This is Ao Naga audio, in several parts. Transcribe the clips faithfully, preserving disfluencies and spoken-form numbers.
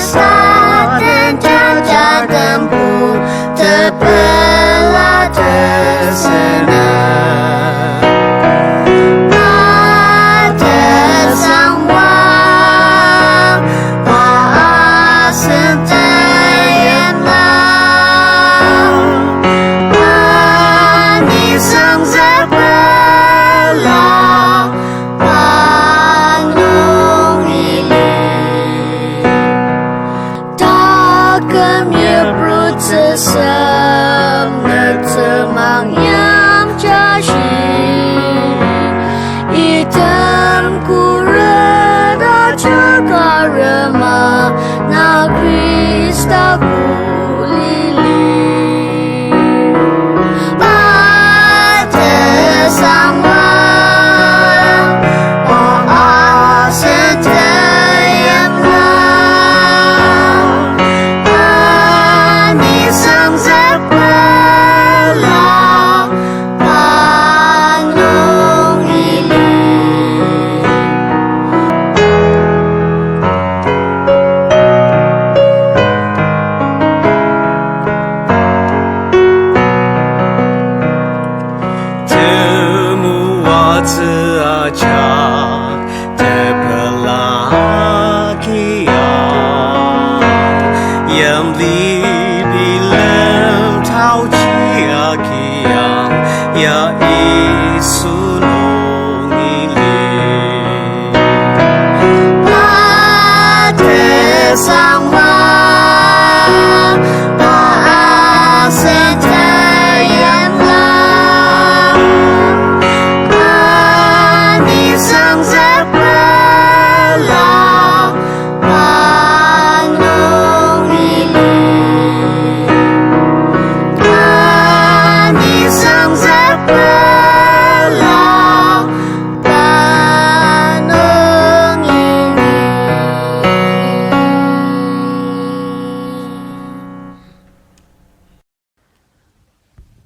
Satan jaja tembu tepela tesena. Pa tesangwa, pa asen teyena. Pa nisung zepela, pa nung ili. Taküm yiprutsüsem nütsümang yamjashi. Item kureda jakarema na Khrista kulili. Pa tesangwa, pa asen teyena. Pa nisung zepela, pa nung ili. Temoatsü ajak tepela agia, yimli bilem taochi agia, ya Yisu nung ili. Pa tesangwa, pa asen teyena. Pa nisung zepela, pa nung ili. Pa nisung zepela, pa nung ili.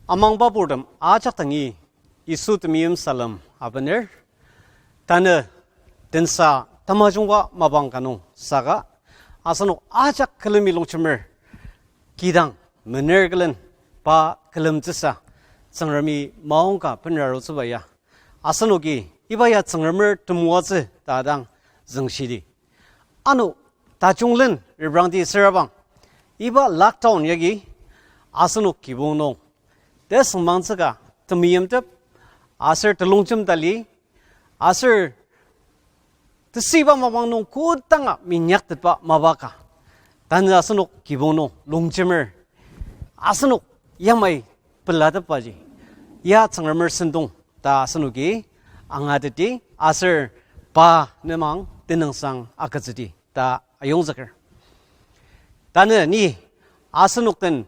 Amangba purtem ajak dangi Yisu temeim salem abener. Tanü tensa tamajungba mapang ka nung saka asenok ajak külemi longjemer kidang mener külen pa külemtsüsa Tsüngremi maongka benra arutsüba ya. Asenoki iba ya Tsüngremer temoatsü ta dang züngshidi. Ano tajunglen reprangdi sürabang, iba lockdown yagi asenok kibong nung tesüngmangtsüka temeimtep aser telongjem tali aser tesüiba mapang nung kodanga minyaktetba mapa ka. Tanü asenok kibong nung longjemer asenok yamai pelatepbaji ya Tsüngremer sentong ta asenoki angateti aser pa nemang tenüngsang agütsüdi ta ayongzüker. Tanü ni asenok den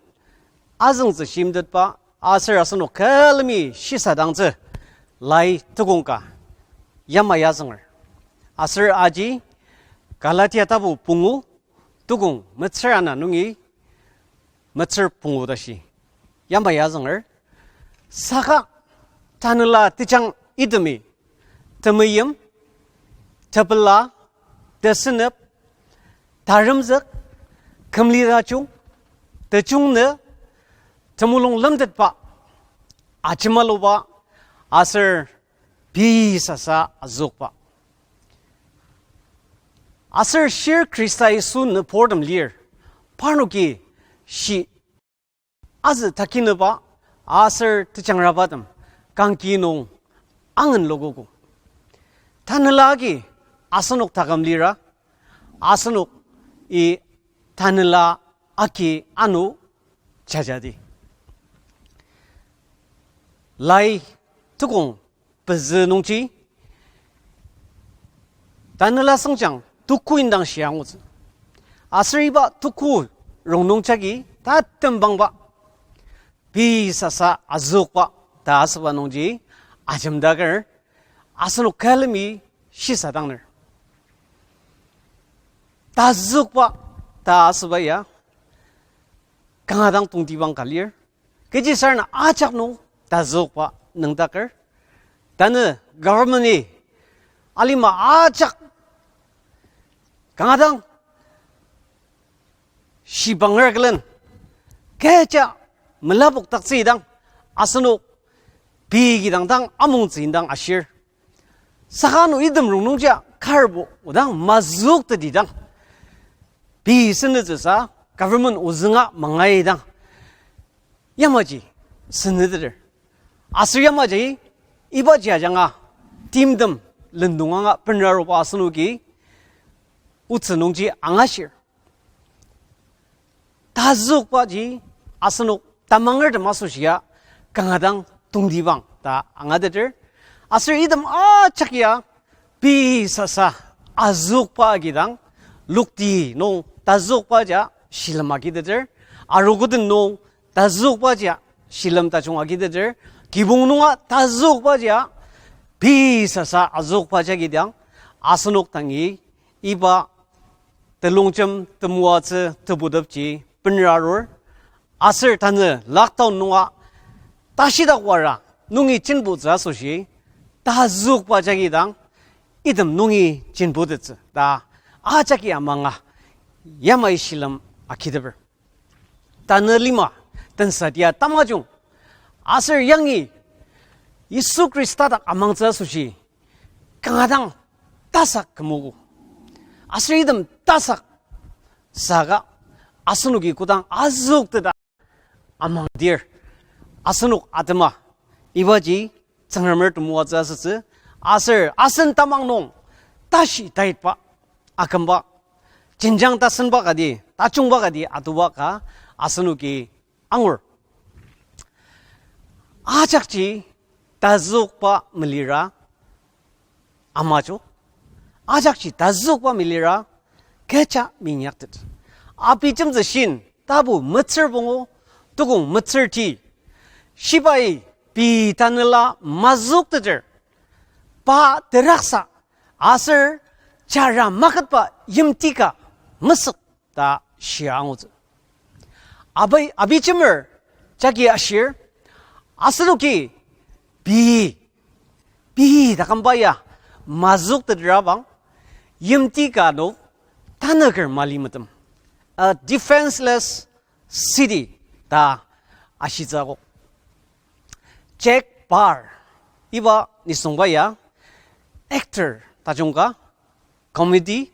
azüngtsü shimtetba aser asenok külemi shisadangtsü lai tukong ka yamai azünger. Aser aji Galatia tapu pungu tukong metsür ana nungi metsür pungu tashi yamai azünger. Saka tanela tejang itemi temeim, tepela, tesünep, taremzük, kümli tajung, tejung nü, temulung lemtetba, ajemaluba, aser pei sasa azükba. Aser shir Khrista Yisu nüburtem lir, parnoki shi azü takinüba aser tejangrabatem kangki nung angen lokogo. Tanela agi asenok taküm lira, asenok i tanela agi ano jajadi. Lai tukong pezü nungji, tanela sengjang tuku indang shia angutsü. Aser iba tuku rongnung jagi tatembangba, pei sasa azükba ta asüba nungji ajemdaker asenok külemi shisadangner. Tazükba ta asüba ya kanga dang tongtibang ka lir. Kechisarena ajak nung tazükba nüngdaker. Tanü government-i alima ajak kanga dang shibanger külen, kecha melapokdaktsü idang, asenok pei kidang dang amongtsü indang ashir. Saka ano item rongnungji karbo odang mazüktetidang, pei senütsüsa government ozünga mangaidang, yamaji senüteter. Aser yamaji ibaji ajanga timtem lendong anga benraruba asenoki otsü nungji angashir. Tazükbaji asenok tamangertem asoshia kanga dang tongtibang ta angateter. Aser item ajak ya pei sasa azükba agidang, lokti nung tazükbaji shilem agiteter, arogoden nung tazükbaji shilem tajung agiteter, kibong nunga tazükbaji pei sasa azükbaji agidang, asenok dangi iba telongjem temoatsü tebutepji benrarur, aser tanü lockdown nunga tashidak wara nungi jenbutsü asoshi, tazükba jagi dang item nungi jenbutettsü ta ajaki amanga yamai shilem agiteper. Tanü lima tensatia tamajung aser yangi Yisu Khrista dak amangtsü asoshi kanga dang tasak kümogo. Aser item tasak saka asenoki kodang azükteta amangdir, asenok atema ibaji Tsüngremer temoatsü asütsü, aser asen tamang nung tashi taitba akümba, jenjang tasenba kati, tajungba kati atuba ka asenoki angur. Ajakji tazükba melira amajo, ajakji tazükba melira kecha minyaktet. Abijemtsü shin tapu metsür pungu, tukong metsür ti, shibai pei tanela mazükteter, pa teraksa aser jara maketba yimti ka mesük ta shia angutsü. Abi, abijemer jagi ashir, asenoki pei, pei takümba ya mazüktetrabang, yimti ka nung tanaker mali metem, a defenseless city ta ashitsü akok. Jack Barr, iba nisungba ya actor tajung ka, comedy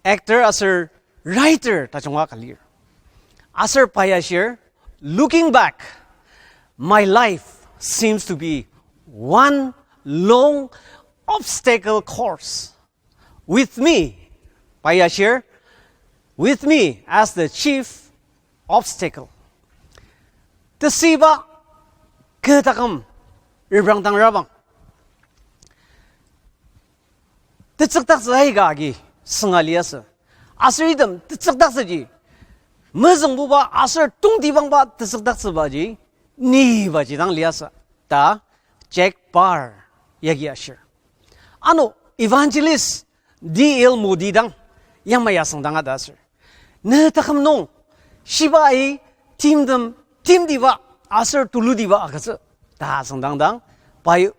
actor aser writer tajung ka lir. Aser pa ya shir, looking back, my life seems to be one long obstacle course. With me, pa ya shir, with me as the chief obstacle. Tesüiba kü taküm reprangdangrabang, tetsükdaktsü aika agi sünga liasü. Aser item tetsükdaktsüji mezüngbuba aser tongtibangba tetsükdaktsübaji nibaji dang liasü ta Jack Barr yagi ashir. Ano Evangelist D L Moody dang yamai asüngdanga ta asür, ne taküm nung shibai timtem timtiba aser tulutiba agütsü ta asüngdangdang, pai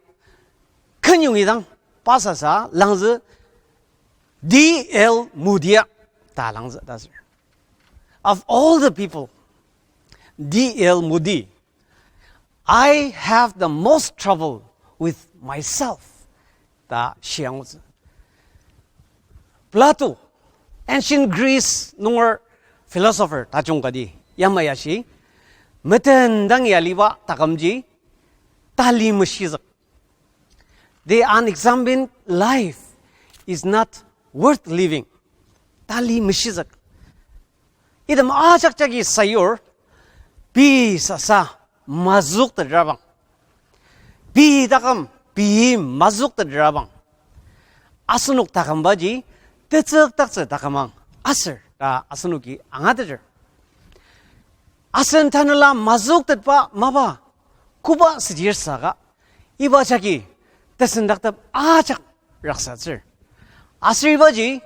kenyongi dang pasasa langzü D L Moody-a ta langzü ta asür. Of all the people, D L Moody, I have the most trouble with myself ta shiangutsü. Plato, ancient Greece nunger philosopher tajung kati yamai ashi, metendang ya aliba takümji tali meshizük. The unexamined life is not worth living. Tali meshizük. Item ajak jagi sayur, pei sasa mazüktetrabang, pei taküm pei mazüktetrabang, asenok takümbaji tetsükdaktsü takümang aser ta asenoki angateter. Asen tanela mazüktetba mapa koba südir saka, iba jagi tesendaktep ajak raksatsür. Aser ibaji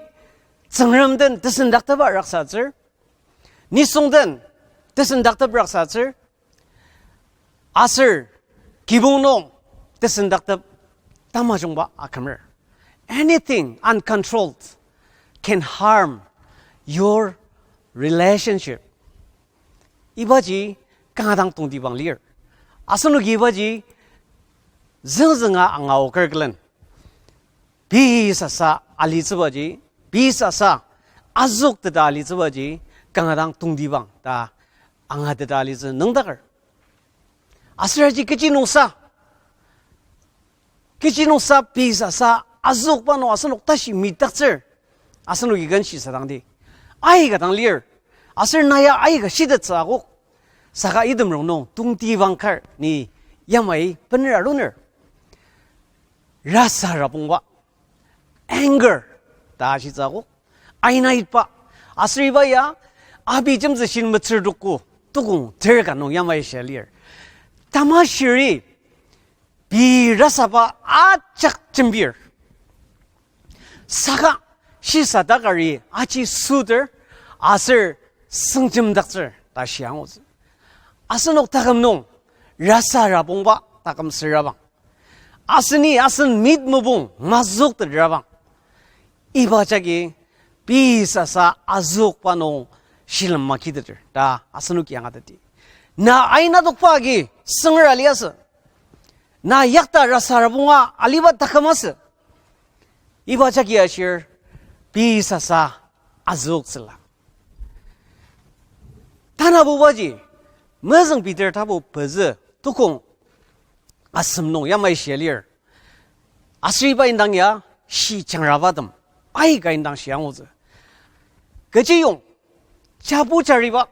Tsüngrem den tesendaktepa raksatsür, nisung den tesendaktep raksatsür, aser kibong nung tesendaktep tamajungba akümer. Anything uncontrolled can harm your relationship. Ibaji kanga dang tongtibang lir. Asenoki ibaji züngzünga angaoker külen, pei sasa alitsübaji, pei sasa azükteta alitsübaji, kanga dang tongtibang ta angateta alitsü nüngdaker. Aser aji kechi nungsa, kechi nungsa pei sasa azükba nung asenok tashi midaktsür, asenoki ken shisadangdi aika dang lir. Aser na ya aika shitettsü akok. Saka item rongnung tongtibang kar ni yamai bener aruner. Rasa rabongba, anger ta ashitsü akok. Aina itba. Aser iba ya Abijemtsüshin metsür tuko, tukong ter ka nung yamai shia lir. Tamashiri pei rasaba ajak jembir. Saka shisadakari aji süter aser sengjemdaktsür ta shia angutsü. Asenok taküm nung rasa rabongba taküm sürabang. Aseni asen mit mopung mazüktetrabang. Iba jagi pei sasa azükba nung shilem makiteter ta asenoki angateti. Na aina tokba agi sünger aliasü. Na yakta rasa rabonga aliba taküm asü. Iba jagi ashir pei sasa azüktsüla. Tanabubaji, mezüng Peter tapu pezü tukong asem nung yamai shia lir. Aser iba indang ya shijangrabatem aika indang shia angutsü. Kechiyong, jabu jariba,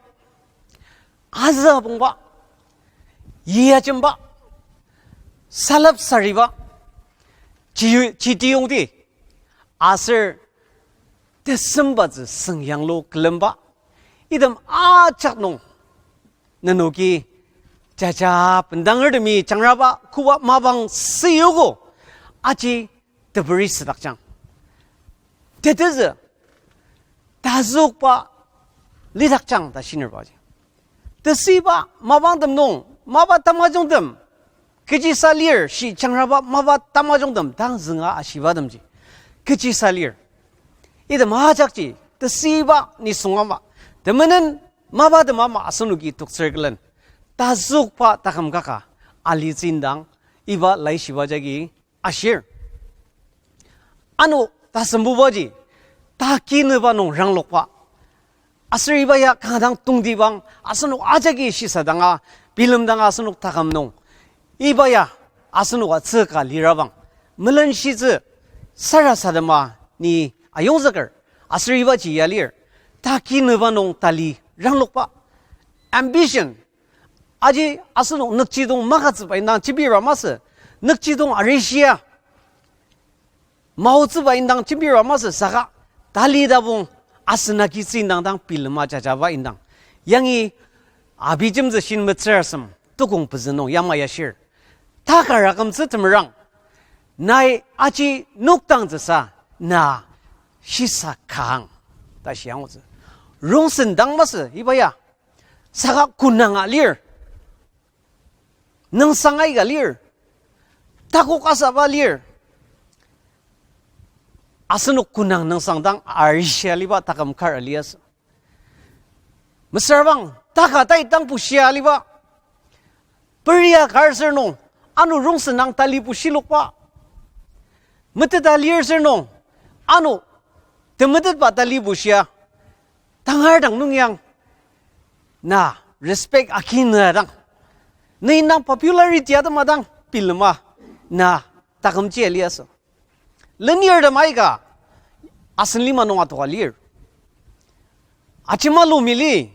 azü abongba, yajemba, salep sariba, chi-, chitiyongti, aser tesembatsü sengyanglu külemba, item ajak nung nenoki jaja bendangertemi jangraba koba mapang süogo aji teperi südakjang. Tetezü, tazükba lidakjang ta shinerbaji. Tesüiba mapangtem nung, mapa tamajungtem kechisa lir, shijangraba mapa tamajungtem, tang zünga ashibatemji kechisa lir. Item ajakji tesüiba nisung ama, temenen mapatem ama asenoki toktsür külen, tazükba taküm kaka alitsü indang iba laishiba jagi ashir. Ano tasembubaji, takinüba nung ranglokba. Aser iba ya kanga dang tongtibang, asenok ajaki shisadanga, bilemdanga asenok taküm nung. Iba ya asenok atsüka lirabang, melenshitsü sarasadema ni ayongzüker, aser ibaji ya lir. Takinüba nung tali ranglokba. Ambition. Aji asenok nükjidong makatsüba indang jembira masü, nükjidong arishia maotsüba indang jembira masü saka, tali tabung asen agitsü indang dang bilema jajaba indang. Yangi Abijemtsüshin metsür asem tukong pezü nung yamai ashir. Takar akümtsü temerang, nai aji nokdangtsüsa na shisa kang ta shia angutsü. Rongsen dang masü iba ya, saka konanga lir. Nüngsang aika lir. Takok asaba lir. Asenok konang nüngsang dang arishia aliba taküm kar aliasü. Mesüra bang, taka tai dang bushia aliba, peria kar sür nung, ano rongsen dang tali bushilokba, meteta lir sür nung, ano temetetba tali bushia, tangar dang nungyang, na respect akinüdang, ne indang popularity atema dang bilema, na takümji aliasü. Lenirtem aika asen lima nung atoka lir. Ajemalu mili,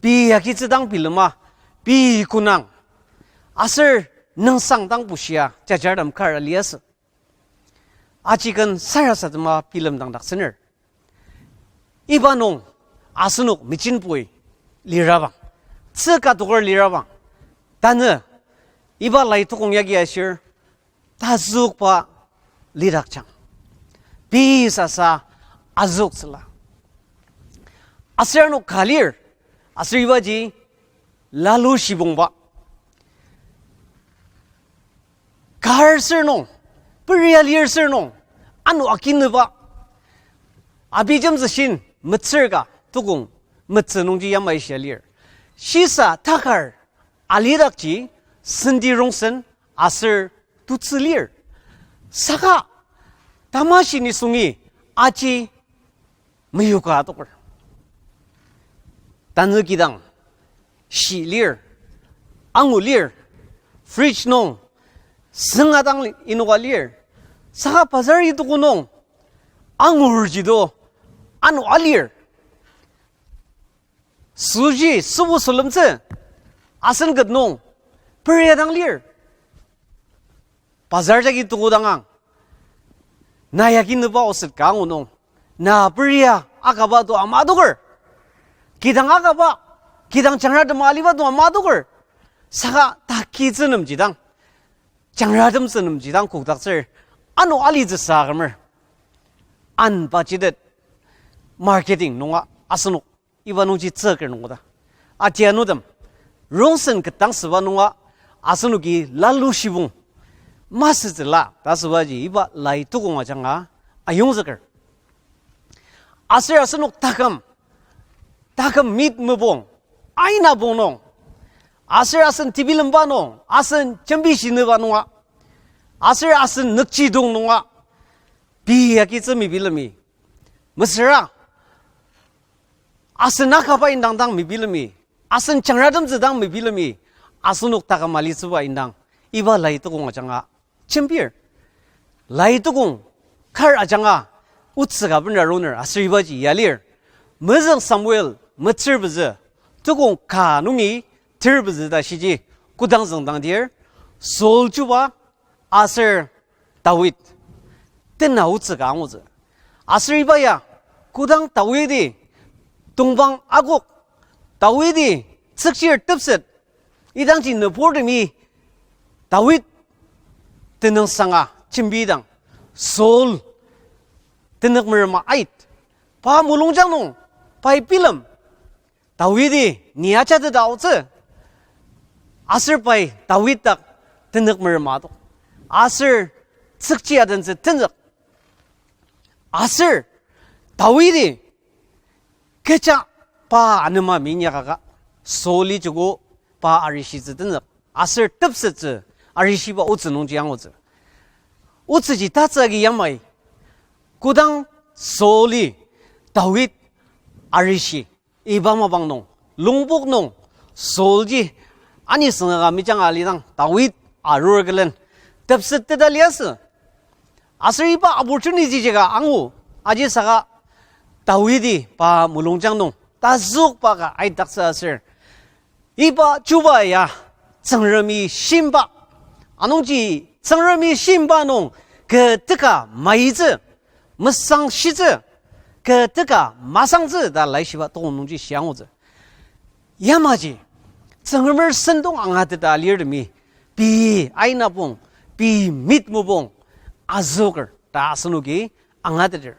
pei agitsü dang bilema, pei konang, aser nüngsang dang bushia jajartem kar aliasü. Aji ken sarasadema bilemdangdaktsüner. Iba nung asenok mechinbui lirabang, tsüka toker lirabang, tanü iba lai tokong yagi ashir, tazükba lidakjang. Pei sasa azüktsüla. Aser ano ka lir, aser ibaji lalu shibongba. Kar sür nung, peria lir sür nung, ano akinüba, Abijemtsüshin metsür ka tukong metsü nungji yamai shia lir. Shisa takar alidakji senti rongsen aser tutsü lir. Saka tamashi nisungi aji meyuka adoker. Tanü kidang shi lir, angu lir, fridge nung sünga dang inoka lir. Saka bazar ituku nung angur jido ano alir. Süji sübu sülemtsü asen ket nung peria dang lir. Bazar jagi tuku dangang. Na yagi nüba oset ka angu nung, na peria akaba to ama adoker. Kidang akaba, kidang jangratem aliba to ama adoker. Saka takitsü nemjidang, jangratemtsü nemjidang kokdaktsür, ano alitsüsa akümer. Unbudgeted marketing nunga asenok iba nungji tsüker nungkoda. Atianutem, rongsen ketdangsüba nunga asenoki lalu shibong masütsüla ta asübaji iba lai tukong ajanga ayongzüker. Aser asenok taküm, taküm meet mepong, aina pong nung, aser asen tebilemba nung, asen jembi shinüba nunga, aser asen nükjidong nunga, pei agitsü mebilemi, mesüra asen akaba indang dang mebilemi, asen jangratemtsü dang mebilemi, asenok taküm alitsüba indang, iba lai tukong ajanga jembir. Lai tukong kar ajanga otsü ka benra aruner aser ibaji ya lir. Mezüng Samuel metsür pezü, tukong ka nungi ter pezü ta shiji kodang züngdangdir, Saul chuba aser Dawid tena otsü ka angutsü. Aser iba ya, kodang Dawidi tongpang akok, Dawidi tsükchir tepset, idangji nüburtemi Dawid tenüngsanga jembidang, Saul tenük merema ait, pa mulungjang nung pai bilem, Dawidi ni ajateta aotsü. Aser pai Dawid dak tenük merema adok, aser tsükchi adentsü tenzük. Aser Dawidi kecha pa anema minyakaka, Sauli joko pa arishitsü tenzük. Aser tepsettsü arishiba otsü nungji angutsü. Otsüji tatsü agi yamai. Kodang Sauli Dawid arishi, iba mapang nung, lungpok nung, Saulji ani sengaka mejanga alidang Dawid arur külen tepsetteta liasü. Aser iba opportunity jika angu, aji saka Dawidi pa mulungjang nung tazükba ka aidaktsü aser iba chuba ya Tsüngremi shimba. Anungji Tsüngremi shimba nung kü teka maitsü, mesangshitsü, kü teka masangtsü ta laishiba tokong nungji shiangutsü. Yamaji, Tsüngremer sentong angateta alirtemi, pei aina pong, pei meet mopong, azüker ta asenoki angateter.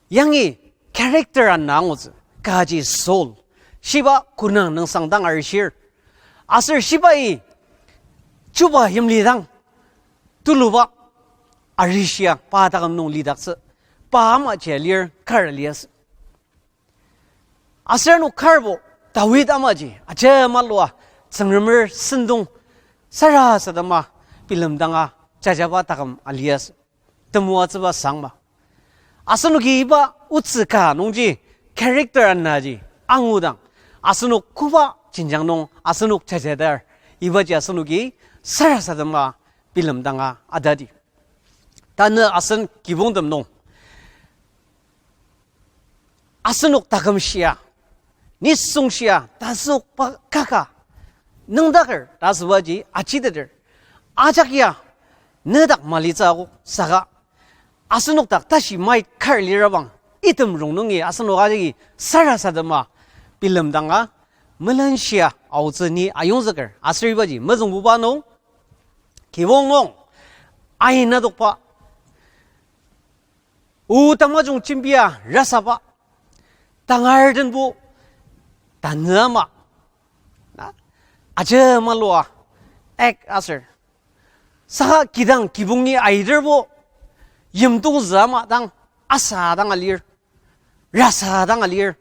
Yangi character ana angutsü, kaji Saul, shiba kunang nüngsang dang arishir. Aser shibai chuba yimlidang tuluba arishia pa taküm nung lidaktsü, pa amaji alir kar aliasü. Aser ano karbo Dawid amaji ajemalu a Tsüngremer sentong sarasadema bilemdanga jajaba taküm aliasü. Temoatsüba sangma. Asenoki iba otsü ka nungji character anaji angudang, asenok koba jenjang nung asenok jajadar, ibaji asenoki sarasadema bilemdanga atadi. Tanü asen kibongtem nung asenok taküm shia, nisung shia, tasükba kaka nüngdaker ta asübaji ajiteter. Ajak ya, nedak malitsü akok saka, asenok dak tashi mait kar lirabang, item rongnungi asenok ajaki sarasadema bilemdanga melenshia aotsü ni ayongzüker. Aser ibaji mezüngbuba nung, kibong nung, aina dokba, o tamajung jembia rasaba, tangar denbo tanü ama, na, ajemalua act aser, saka kidang kibongi aiterbo yimtongzü ama dang asa dang alir, rasa dang alir.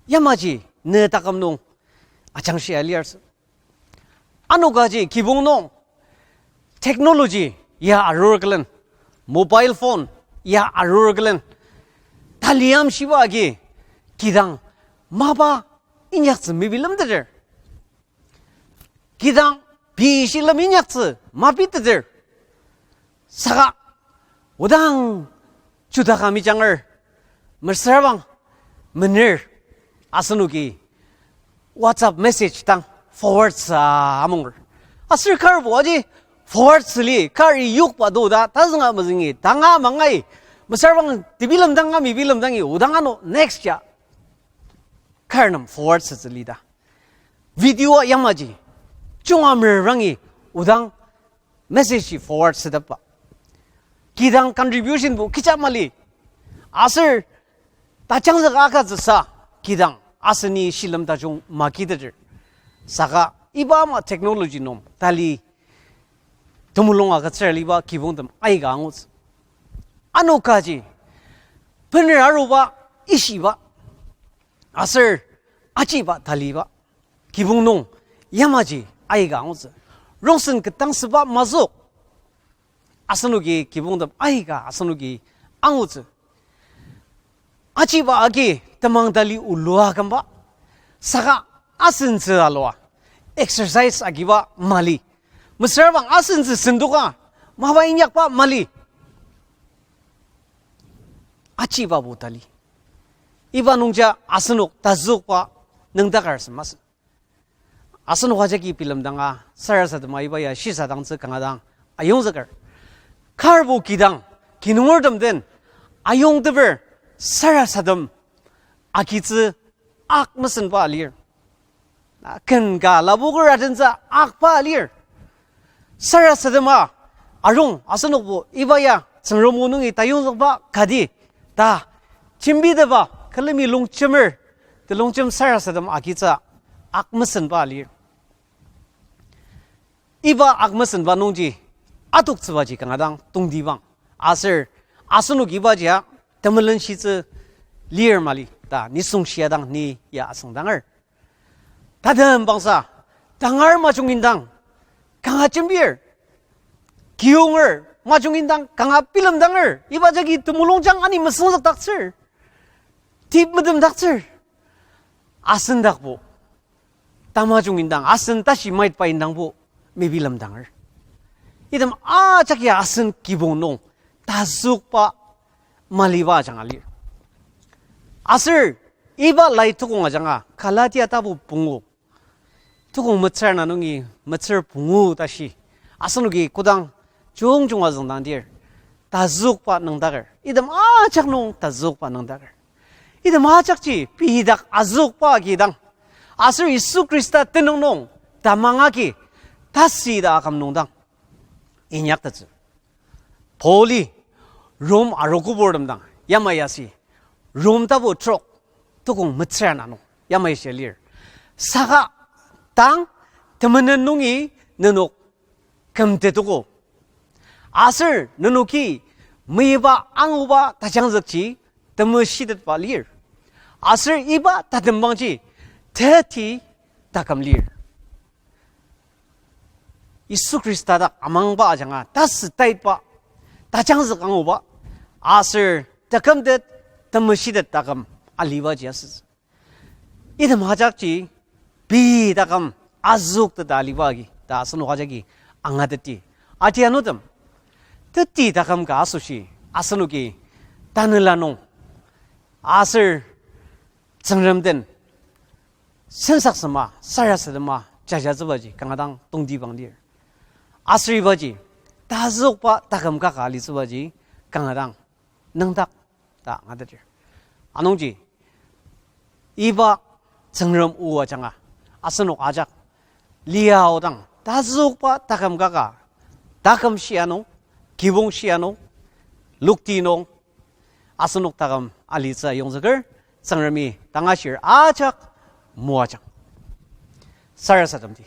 Yamaji ne taküm nung ajangshia liarsü. Anokaji kibong nung technology ya arur külen, mobile phone ya arur külen, tali amshiba agi kidang mapa inyaktsü mebilemteter. Kidang pei shilem inyaktsü mapiteter. Saka odang judaka mijanger, mesüra bang mener, asenoki WhatsApp message dang forward sa amunger. Aser karbo aji forward süli kari yokba do ta tazünga mezüngi tanga mangai, mesüra bang tebilemdanga mebilemdangi odang ano next ya kar nem forward sütsü lita. Video yamaji junga merrangi odang message forward sütepba. Kidang contribution bo kecha mali. Aser tajangzük akatsüsa kidang aseni shilem tajung makiteter. Saka iba ama technology nung tali temulung agütsür aliba kibongtem aika angutsü. Anokaji bener aruba, ishiba, aser achiba taliba kibong nung yamaji aika angutsü. Rongsen ketdangsüba mazük asenoki kibongtem aika asenoki angutsü. Achiba agi temang tali olua kümba. Saka asentsü alua exercise agiba mali. Mesüra bang asentsü sendoka mapa inyakba mali. Achiba bo tali. Iba nungja asenok tazükba nüngdakar sü masü. Asenok ajaki bilemdanga sarasadema iba ya shisadangtsü kanga dang ayongzüker. Karbo kidang kinungertem den ayongteper sarasadem agitsü ak mesenba lir. Ken ka lapoker adentsü akba lir. Sarasadema arung asenokbo iba ya Tsüngrem o nungi tayongzükba kati ta jembiteba külemi longjemer, telongjem sarasadem agitsü ak mesenba lir. Iba ak mesenba nungji atoktsübaji kanga dang tongtibang. Aser asenok ibaji ya temelenshitsü lir mali ta nisung shia dang ni ya asüngdanger. Tatembangsa, tangar majung indang kanga jembir, kiyonger majung indang kanga bilemdanger, iba jagi temulungjang ani mesüngzükdaktsür, tip medemdaktsür, asendakbo tamajung indang, asen tashi maitba indangbo mebilemdanger. Item ajak ya asen kibong nung tazükba maliba ajanga lir. Aser iba lai tukong ajanga Galatia tapu pungu, tukong metsür ana nungi metsür pungu tashi asenoki kodang jungjunga züngdangdir, tazükba nüngdaker. Item ajak nung tazükba nüngdaker. Item ajakji pei dak azükba agi dang, aser Yisu Khrista tenüng nung tamang agi tasü ita aküm nung dang inyaktettsü. Pauli Rom arogo purtem dang yamai asi, Rom tapu trok, tukong metsür ana nung yamai shia lir. Saka tang temenen nungi nenok kümtetogo. Aser nenoki meyipa anguba tajangzükji temeshitetba lir. Aser iba tatembangji teti taküm lir. Yisu Khrista dak amangba ajanga tasü taitba, tajangzük anguba, aser takümtet, temeshitet taküm alibaji asütsü. Item ajakji pei taküm azükteta aliba agi ta asenok ajaki angateti. Atianutem, teti taküm ka asoshi asenoki tanela nung aser Tsüngrem den sensaksema, sarasadema jajatsübaji kanga dang tongtibang lir. Aser ibaji tazükba taküm kaka alitsübaji kanga dang nüngdak ta angateter. Anungji iba Tsüngrem o ajanga asenok ajak liaodang tazükba taküm kaka, taküm shia nung, kibong shia nung, lokti nung, asenok taküm alitsü ayongzüker, Tsüngremi tangashir ajak moajang. Sarasademdi.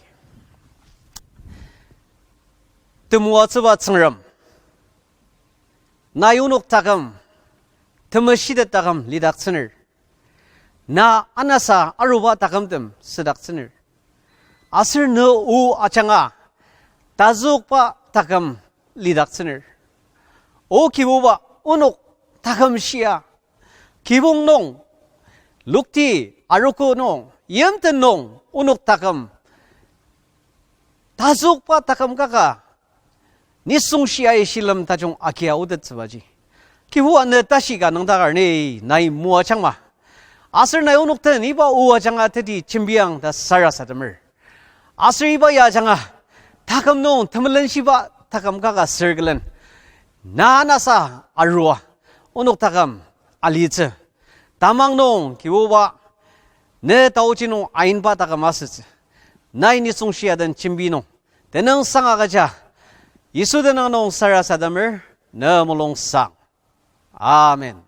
Temoatsüba Tsüngrem, na onok taküm, temeshitet taküm lidaktsüner. na anasa aruba takümtem südaktsüner. Aser ne o ajanga tazükba taküm lidaktsüner. O Kibuba, onok taküm shia, kibong nung, lokti, arogo nung, yimten nung, onok taküm tazükba taküm kaka nisung shiai shilem tajung agia otettsübaji, Kibuba ne tashi ka nüngdakar ni nai moajangma. Aser nai onok den iba o ajanga teti jembiang ta sarasademer. Aser iba ya ajanga taküm nung temelenshiba taküm kaka sür külen, na anasa arua onok taküm alitsü. Tamang nung Kibuba, ne taoji nung ainba taküm asütsü. Nai nisung shia den jembi nung tenüngsang agüja, Yisu tenüng nung sarasademer, ne mulungsang. Amen.